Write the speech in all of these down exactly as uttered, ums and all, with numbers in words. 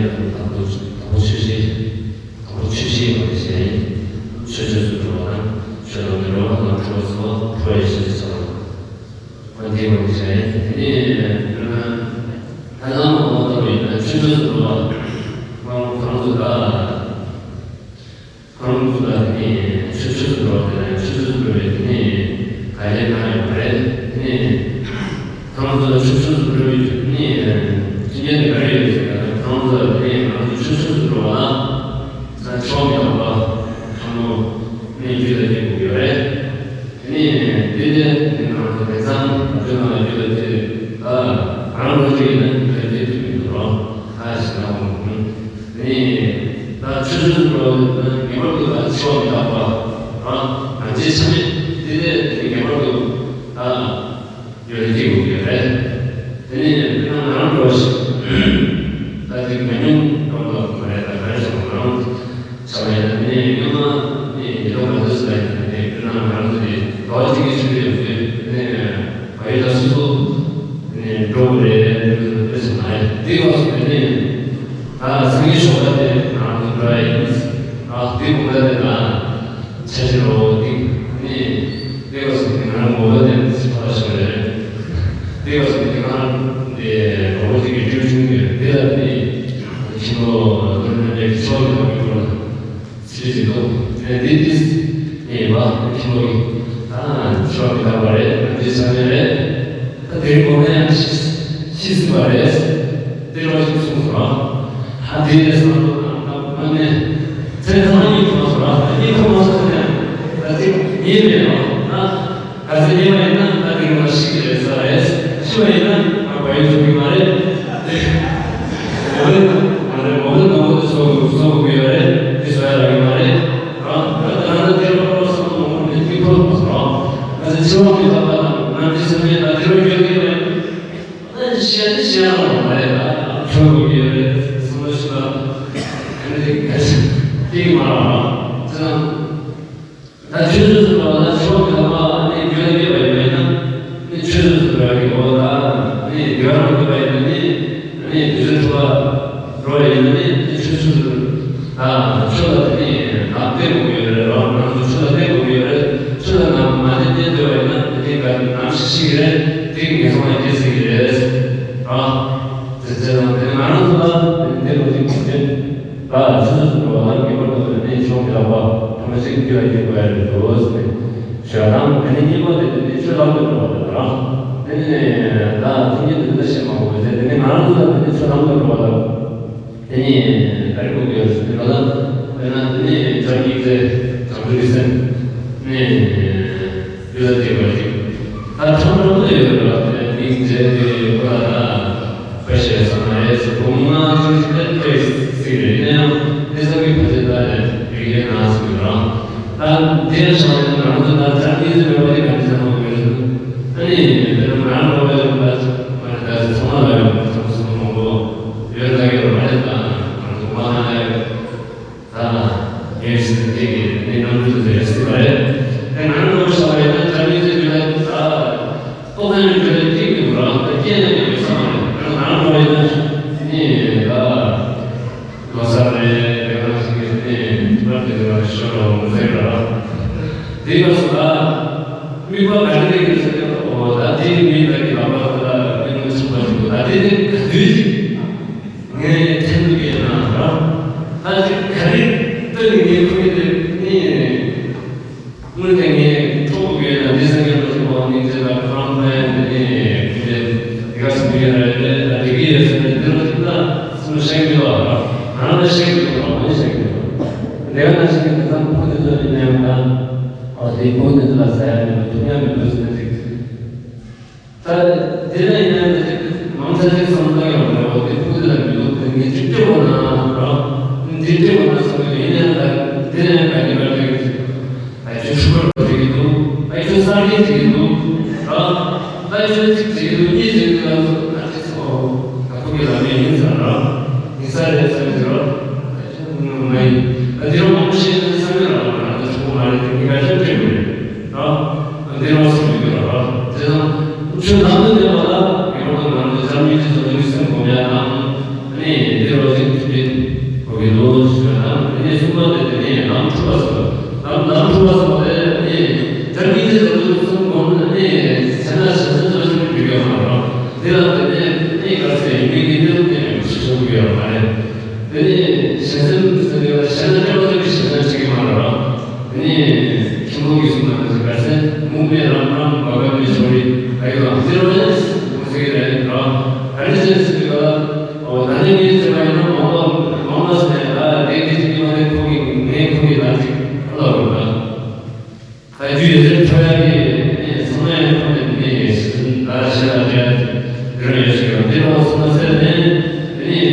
དང་པོ་དང་པོ་ཆོས་བཤད། དང་པོ་ཆོས་བཤད་པ་ཞེས་ཡིན། ཆོས་ཆོས་སུ་འགྲོ་བ་དང་ཆོས་དང་མི་འགྲོ་བ་དང་འཁྲུལ་པ་ཚོགས་པ་འཁྲུལ་པའི་ཤེས་བྱ་ཚོགས་པ། འདི་བ་ཞེས་ཡིན། དེ་ནས་ད་ལམ་འོག་ཏུ་ཡིན་ན་ཆོས་ཆོས་སུ་འགྲོ་བ། ཁོང་ཁོང་ཚོ་ད། ཁོང་ཚོ་ལ་དེ་ནས་ཆོས་ཆོས་སུ་འགྲོ་བ་དེ་ལ་ཆོས་ཆོས་སུ་འགྲོ་བའི་དེ་ནས་ག་ལས་གང་ཡོད་པ་རེད། དེ་ནས་ཁོང་ཚོ་ལ་ཆོས་ཆོས་སུ་འགྲོ་བའི་དེ་ནས་ཁྱི་རྒན་དེ་ག་རེ་ཡོད་ཟེར་ན། ཁོང་ཚོ་ལ་དེ་ནས་ང་ཚོ་ཆོས་ཆོས་སུ་འགྲོ་བ་ལ་ས་ཆོག་མི་འདུག་པ། ཁོང་ཚོ་ནས་རྒྱུད་ལ་སྐྱེ་དགོས་ཡོད་རེད། དེ་ནས་དེ་ནས་དེ་ནང་དུ་དེང་སང་ང་ཚོའི་ནང་ལ་རྒྱུད་ལ་སྐྱེ་ཨ་ང་རང་ལོ་གཅིག་ཡིན་ན་རྒྱུད་ལ་སྐྱེ་ཐུབ་མི་འདུག་རོགས་ཨ་ཞེ་ན་འོང་། དེ་ནས་ད་ཆོས་ཆོས་སུ་འགྲོ་བ་ངེས་པར་དུ་ད་འཆི་བ་མི་རྟག་པ་རང་ང་རྗེས་ཆ་མེད་དེ་ནས་དེ་ངེས་པར་དུ་ད། ཡོད་ཀྱི་ཡོད་ཀྱི་རེད། དེ་ནས་དཔེར་ན་ང་རང་འགྲོ་བ་ཞིག་ད་དེ་མི་ཉུང་འགྲོ་འགྲོ་མ་རེད། ད་ག་རེ་ཞིག་ང་རང་ཆ་བ་ཡིན་ན་དེ་ནས་སྔོན་མ་ནས་ཉེ་དོ་ང་ཚོ་སུ་ལ་ཡིན་ན་དེ་དཔེར་ན་ང་རང་ཚོ་དེ་ཟླ་བ་གཅིག་གི་ཆུ་ཚོད་ཡོད་དུས་དེ་ནས་བ་ཡི་ད་སོ་སོ་དེ་ནས་འགྲོ་གི་རེད། དེ་ཚོ་མ་རེད། དེ་སྐབས་སུ་དེ་ནས་ད་སེང་གེ་ཞོགས་པ་དེ་ང་རང་ཚོ་འགྲོ་ཡ་ཡིན། ཨ་དེ་དགོང་དག་དེ་ན། ཆ་ཤས་རོ་ཏིག་ནི་ཏེ་བ་སི་ཏི་ང་རང་མོ་བ་ཏེ་སི་ཕ་ཤ་རེ། ཏེ་བ་སི་ཏི་ང་རང་ཏེ་རོ་ཏིག་གི་ཏྲིའུ་ཆུང་གི་ཏེ་ལ་ཏེ་ཁྱི་ལོ་ཏུ་ནི་ཏེ་ཆོ་གི་ཏ་མི་ཁོ་ལ་སི་ཏི་ཏོ་ཏེ་ཏེ་ཏིས་ནི་བ་ཁྱི་ལོ་གི་ཏ་ཆོ་གི་ཏ་བ་རེ་ཏེ་ས་མེ་རེ། ད་དེ་རིང་གོ་ནས་ཤི་ཤི་སྲིད་པ་རེད། དེ་འདྲ་ཞིག་གསུངས་སོང་ར། ད་དེ་རེད་བསམ་བློ་བཏང་སྟངས་ནི་ཚེ་ཚང་མ་གཉིད་ཁུག་མ་སོང་ར། གཉིད་ཁུག་མ་སོང་ནས་ད་ཚིག་ཉེས་མེད་ར། ད་ག་ཚོད་ཉེས་པ་ཡིན་ན་ད་དེ་ང་ཤི་གི་རེད་ས་རེད། ཤི་བ་ཡིན་ན་ང་བ་ཡོད་ཐུབ་ཀྱི་མ་རེད། དེ་འོ་ཡིན་ན་མ་རེད། འོ་ཡིན་ན་འོ་དེ་བཟོ་དགོས་བཟོ་དགོས་ཀྱི་ཡོད་རེད། དེ་བཟོ་ཡ་རག་གི་མ་རེད། ར་ད་ད་ད་དེ་ར་ཁོ་ར་བསམ་བློ་ངོ་མ་ནས་གཉིད་ཁུག་མ་སོང་ར། ང་ཚོ་འཆི་བ་མི་རྟག་པ་དང་ནམ་འཆི་ས་མེད་ན་དེ་རུ་འགྱོ་གི་མེད། ཨ་ནི་ཤི་ཡ་ནི་ཤི་ཡ་རང་མ་རེད། ད་ཁྱོད་དགོས་ཀྱི་ཡོད་རེད་བསམ་བློ་ཞིག་ལ་ཨ་ནི་ག་ཚོད་ཏིག་མ་རག་ར། ཅི་ན་ད་ཆོས་ཚོད་ཚོད་པ་ལ་འཆི་བ་མི་རྟག་པ་ཨ་ནི་འགྱོད་ལ་སྐྱེས་པ་ཡིན་པ་ཡིན་ན་ནི་ཆོས་ཚོད་ཚོད་པ་གི་འོ་ད་ནི་འགྱོད་རང་འགྱོད་པ་ཡིན་ན་ནི་ནི་དུས་ཚོད་འཕྲོ་བ། འགྲོ་བ་ཡིན་ན་ནི་དེ་ཆོས་ཆོས་ལ་ཆོས་ལ་དེ་ནི་ནམ་བསྟེན་དགོས་ཀྱི་ཡོད་རེད། རང་རང་ཚོ་ཆོས་ལ་བསྟེན་དགོས་ཀྱི་ཡོད་རེད། ཆོས་ལ་ནམ་མ་བསྟེན་བསྟེན་འདོད་པ་ཡིན་ན་དེ་ནི་ག་ནམ་ཞིག་ཤི་གི་རེད། དེ་ངན་སོང་ལ་སྐྱེ་སྲིད་ཀྱི་རེད། ར། དེ་ཚེ་དང་དེ་ནི་ང་རང་ཚོ་ལ་དེ་ནི་བསྟེན་དགོས་ཀྱི་མ་རེད། ད་ཆོས་ཆོས་སུ་འགྲོ་བ་ལ་ངེས་པར་དུ་དེ་ནི་ཆོས་མི་རྟག་པ་ཐོག་མ་ཞིག་རྒྱུད་ལ་སྐྱེ་དགོས་ཡ་རེད་འདུག་ཟེར་ནས་ཞུ་ཡ་དང་། དེ་ནི་གཉིས་པ་དེ་དེ་ནི་ཆོས་ལམ་དུ་འགྲོ་བ་དང་ར། དེ་ནི་ད་ཐུགས་ཉིད་དུ་འདི་ལྟར་བཤད་མ་དགོས་པས་ཟེར། དེ་ནི་ང་རང་ཚོ་ལ་དེ་ནི་ཆོས་ལམ་དུ་འགྲོ་བ་དང་། དེ་ནས་ད་རེས་ཁོ་གིས་ཟེར་དུས་ང་ལ་དཔེར་ན་དེ་ནས་བྱམས་སྙིང་རྗེ་བྱང་ཆུབ་ཀྱི་སེམས་ནས་རྒྱུད་ལ་སྐྱེས་པ་ཞིག་ད་ཁྲམ་ཁྲམ་དུ་ཡོད་རེད་པ། དེ་ནས་སྙིང་རྗེ་དེ་ཁོ་ལ་ད་དཔེ་བཤད་ས་མ་རེད་ཟེར། སྒོར་མོ་ལྔ་བཅུ་ཞིག་ད་སྤྲད་སྲིད་རེད། ཡིན་ན་ཡང་དེ་ཚང་གི་ཕ་ཆེ་ད་རེད་རིག་ཡས་ན་ཟེར་གི་རང་ད་དེ་ཡང་ཤང་རེད། ང་རང་ཚོ་ད་བྱམས་སྙིང་རྗེ་མེད་པ་དེ་ག་འདྲ་ཟེར་མ་དགོས་ཟེར། ཨ་ནི་དཔེར་ན་ང་རང་ལོ་བའི་ལོ་ད་མ་རེད། ད་ཚང་མ་ལ་ཡོད་ཚང་མ་མང་པོ། ཡོད་ད་ཡོད་མ་རེད། ད་ང་ཚོ་མ་ལ་ཡོད་ད་ངས་ཟེར་དེ་གི་ནི་ནམ་རྒྱུན་དུ་ཟེར་སྲིད་པ་རེད། དེ་ང་རང་ལོ་ཤ་བའི་ན་ད་ནི་ཟེར་རྒྱུ་ལ་ད་ཏོག་ཙམ་རྒྱུ་ལ་སྐྱེ་གི་འདུག་ར། ད་སྐྱེ་ན་ཡོད་ས་མ་རེད། ང་རང་ལོ་བའི་ན་ནི་ད་ལོ་གསར་རེད། དེ་ག་ཞིག་གི་ནི་མར་དེ་ཟེར་བ་ཤོར་རོ་ཟེར་ར། དེ་ག་སུ་ད་དམིགས་པ་ག་རེ་རེད་ཟེར་ཏེ་ཨོ་ད་དེ་མི་ད་གི་ལག་པ་ད་མི་ནུས་ཆུང་པ་ཞིག་འདུག་ད་དེ་ནི་ག་དུས་ཅིག་ངས་འཐེན་ཐུབ་ཀྱི་ཡོད་ན་ར། ད་ཅིག་ག་རེ་སྟོན་ནས་ངས་ཁོ་གི་དེ་ནི་དངོས་གནས་ངས་འཕྲོག་ཐུབ་ཀྱི་ཡོད་ན། འདི་སངས་རྒྱས་པ་ཞིག་འོ་སྙིང་རྗེ་དང་ཁམས་པའི་འདི་ནི་ཁྱོད་འདི་ག་སུ་མི་ཡོད་རེད། ད་དེ་གི་ཡོད་ཟེར་ནས་འདི་རུ་ཅིག་ད་སུ་ཤེས་མི་འདུག་ཨ། ང་རང་ལ་ཤེས་མི་འདུག་ཨ། ངས་ཤེས་མི་འདུག་དེ་ག་ན་ཤེས་ཀྱི་འདུག་ད་ཁོ་འདི་ཚོ་ཡིན་ན་ཡང་ད་ཨོ་དེ་ཁོ་འདི་ཚོ་ལ་ཟ་ཡ་མི་འདུག་འཐུང་ཡ་མི་འདུག་ཟེར་ནས་ཅིག་ད་དེ་ལ་ཡིན་ན་ནི་མང་ཆ་ཅིག་བསམ་བློ་ཡོང་རེད། འོ་དེ་ཕུགས་དེ་ལ་མི་འདུག་དེ་ངས་ཅིག་སྤྲད་དགོས་ན་ར། འདི་སྤྲད་དགོས་ན་བསམ་གྱི་ཡིན་ན་ད་དེ་ལ་ཡང་ག་ནི་ག་ལ་ཡོད་ཀྱི་ཨ་ཁྱོད་ཕྲུ་གུ་བྱེད་ཀྱི་འདུག་ཨ་ཁྱོད་གསར་སྐྱེས་བྱེད་ཀྱི་འདུག་ར། ཨ་ཁྱོད་གཅིག་བྱེད་ཀྱི་འདུག་གཉིས་བྱེད་ཀྱི་འདུག་ལ་སོགས་ཨ་ཅེ་ཚོ་ད་ཁོ་གི་ལ་མེད་ཡིན་ས་ར། ཡིན་ས་རེད་བསམ་གྱི་ར། ཨ་ཁྱོད་ང་ཡིན་ད་དེ་རང་མང་པོ་བཤད་ན་བསམ་གྱི་ར། ང་རང་ཚོ་ཕྲུ་གུ་མ་རེད། དེ་གཉིས་ཀ་ཤོད་སྤྲད་དགོས་རེད་ར། འདི་རང་སོང་མི་དགོས་ར་བ། དེ་ཚང་ཁྱོད་ནང་དུ་བསྡད་པ་ལ་ངེས་པར་དུ་ང་རང་ཚོ་བྱམས་སྙིང་རྗེ་ཚོ་ལུས་སེམས་སྒོམ་ཡ་དང་། ཨ་ནི་འདི་རོ་ཟིག་དེ་ ལོ་ཞིག་ལ་དེ་ནས་གསུམ་པ་དེ་དེ་ནས་ལམ་འཁྲུལ་པ་སོགས། ལམ་ལམ་འཁྲུལ་པ་སོགས་དེ་ནས་དགྲ་གཉིས་ཀྱི་ཟབ་ཏུ་གསུམ་སྒོམ་ནས་ནས་སེམས་ལ་ཞེ་སེམས་སོགས་ཤིག་འགྲིག་ཡོད་མ་རེད། དེ་ལ་དེ་ནས་ནས་ག་ཚད་ཡིན་མིན་གྱི་དེ་ལ་དེ་ནས་ཞེ་སེམས་ཡོད་མ་རེད། དེ་ནས་ཞེ་སེམས་ཟེར་དུས་ལ་ཞེ་ན་སྐྱོ་བ་ཚོ་གི་ཞེ་སེམས་བྱེད་ཀྱི་མ་རེད། དེ་ནས་ཁྱིམ་ཚང་གི་གསུང་ལ་ནང་ག་ཚད་མུ་མེད་རམ་རམ་བ་ག་མེད་ཞོ་རི་ཨ་ཡོད་ལ་ཟེར་བ་ནས་མུ་ཟེར་གི་རེད་ར། ཨ་ནི་ཟེར་ཟེར་དུས་ལ། འོ་ད་ནི་ངས་བྱས་པ་ཡིན་ན་མ་མ་མ་མ་ཟེར་ནས་ད་དེ་དེ་ཅིག་ཡོང་དེ་ཁོ་གི་ངས་ཁོ་གི་ད་ཅིག་ཨ་ལ་རུ་ད། ད་རྒྱུ་ཡོད་ཚད་འཕྲོ་ཡ་གི་ཚང་མ་ཡང་ཁོ་ནས་ནས་ད་ཤེས་ལ་འདྲ་འདྲ་ཡོད་ཞིག་ཡོད་དེ་ལ་སོང་ན་ཟེར་ནས་ནས་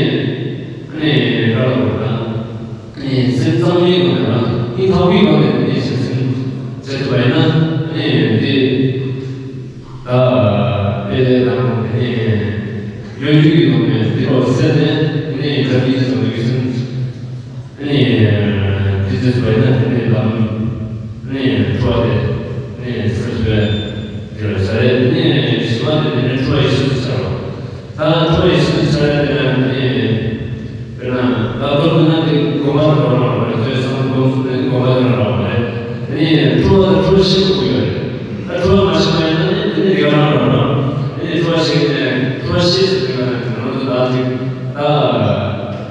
ནས་ཨ་ནས་ཨ་ལ་རུ་ད། ནས་སེམས་གཙང་མའི་སྒོ་ནས་ན་སྙིང་ཐག་པའི་སྒོ་ནས་ནས་ཞེ་སེམས་བྱེད་ཐུབ་པ་ཡིན་ན་ནས་དེ། ད་དཔེ་དེ་དང་དེ་ནས་ཡོད་རྒྱུ་ཡིན་ནོ་མེད་འདི་རོ་ཟེར་ནས་དེ་ནས་དགྲ་གཉིས་ཚོ་ཡོད་ཟིན། དེ་ནས་དེ་ཚོ་བས་ན་དེ་ནས་ལམ་ནས་འཕྲོ་བ་དེ་ནས་སུ་བས་དེ་རོ་ཟ་རེད། དེ་ནས་བཞི་པ་དེ་དེ་ནས་འཕྲོ་བ་ཡི་སུ་ཟ་རོ། ད་འཕྲོ་བ་ཡི་སུ་ཟ་རེད། དེ་ནས་དེ་ནས། དཔེར་ན་ད་རྡོ་ཐོན་ན་དེ་སྒོམ་པ་དང་འགྲོ་རང་རེད། ཚོས་སང་སྒོམ་ཚུལ་དེ་སྒོམ་པ་དང་འགྲོ་རང་རེད། དེ་ནས་འཕྲོ་བ་དང་འཕྲོ་བ་ཤེས་དགོས་ཡོད་རེད། ད་འཕྲོ་བ་མ་ཤེས་པ་ཡིན་ན་ནི་དེ་ནི་དེ་ག་རང་རང་རང་། དེ་ནས་འཕྲོ་བ་ཤེས་ནས་འཕྲོ་བ་ཤེས་ཟེར་དུས་ན་ང་ཚོ་ད་ཅིག་ད་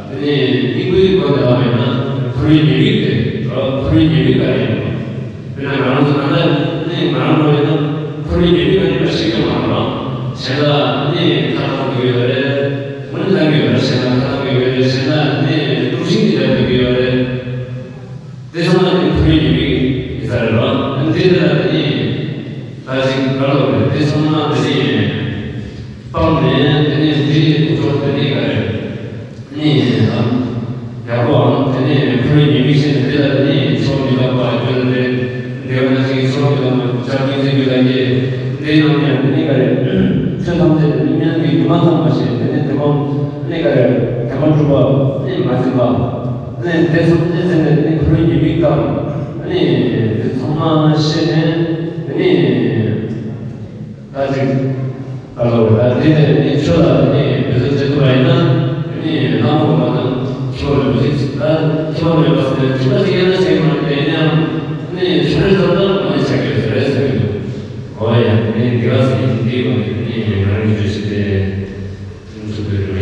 དེ་ནས་སྙིང་པོའི་སྒོ་ནས་ལབ་པ་ཡིན་ན་ཁོ་རའི་ཉེས་དམིགས་དེ་ཁོ་རའི་ཉེས་དམིགས་ག་རེ་ཡིན་ནོ། དཔེར་ན་ང་རང་ཚོ་ད་ལྟ་ནི་ང་རང་ཚོ་ཡིན་ན་ཁོ་རའི་ཉེས་དམིགས་ག་རེ་ཡིན་པ་ཤེས་ཀྱི་མ་རེད་པ། གཞན་ལ་ནི་ཁ་བཏང་དགོས་ཡོད་རེད། དངོས་གནས་ལབ་ཀྱི་ཡོད་རེད། གཞན་ལ་ཁ་བཏང་གི་ཡོད་རེད། གཞན་ལ་ནི་དཀྲུག་ཤིང་གི་རྒྱབ་ཀྱི་ཡོད་རེད། དེ་ཚང་མ་ནི་ཁོ་རའི་ཉེས་དམིགས་ཡིན་ས་རེད་པ། ཨ་ནི་དེ་ལ་ནི་ད་ཅིག་ག་ལོ་རེད། དེ་ཚང་མ་དེ་ནི་སྤངས་ནས་དེ་ནི་དེ་ཡི་ཐོག་ཏུ་དེ་ནི་ག་རེད། ནི་ཨ་ཡག་པོའམ་དེ་ནི་ཁོ་རའི་ཉེས་དམིགས་ཤེས་ནས་དེ་ལ་ནི་ཆོག་མི་ལབ་པ་ཡོད་རེད། དེ་བ་ན་ཅིག་ཆོག་མི་ལབ་པ་ཆགས་ཀྱི་ཟེར་རྒྱུ་ལ་ཡེ། དེ་ནང་ཡང་དེ་ནི་ག་རེད། ཆོས་ཐམས་ཅད་ནི་མིང་ཉན་གྱི་ཉི་མ་ཙམ་མ་ཤེས། དེ་ནི་དེ་མ་ནི་ག་རེད། དེ་མ་གྲུབ་པ་ནི་མ་འཛིན་པ། ནི་དེ་ཚོ་ནི་ཟེར་ནས་ནི་ཁོ་རའི་ཉེས་དམིགས་དང་ནི་དེ་ཚང་མ་ཤེས་ནས་ནི། ད་ཅིག་ད་ལོ་ད་འདི་ནས་ནི་ཆོས་ལ་ནི་འབད་བརྩོན་བྱེད་ཐུབ་པ་ཡིན་ན་ནི་གནམ་འོག་མ་ནང་ཆོས་ལ་མི་ཅིག་ད་ཁྱིམ་པ་མེད་པ་ཟེར་ནས་ཁྱིམ་པ་ཅིག་ཡང་ན་བྱེད་མ་ནི་ཡིན་ཡང་ནི་ཆོས་རེ་ཙམ་ད་མ་ནི་བྱ་དགོས་ཟེར་རེད་ཟེར་གི་འདུག་འོ་ཡ་ནི་འདི་ག་ཟེར་ཡིན་འདི་གོ་ནི་ནི་ང་རང་གི་བརྗོད་གཞི་དེ་ཚུགས་དགོས་རེད།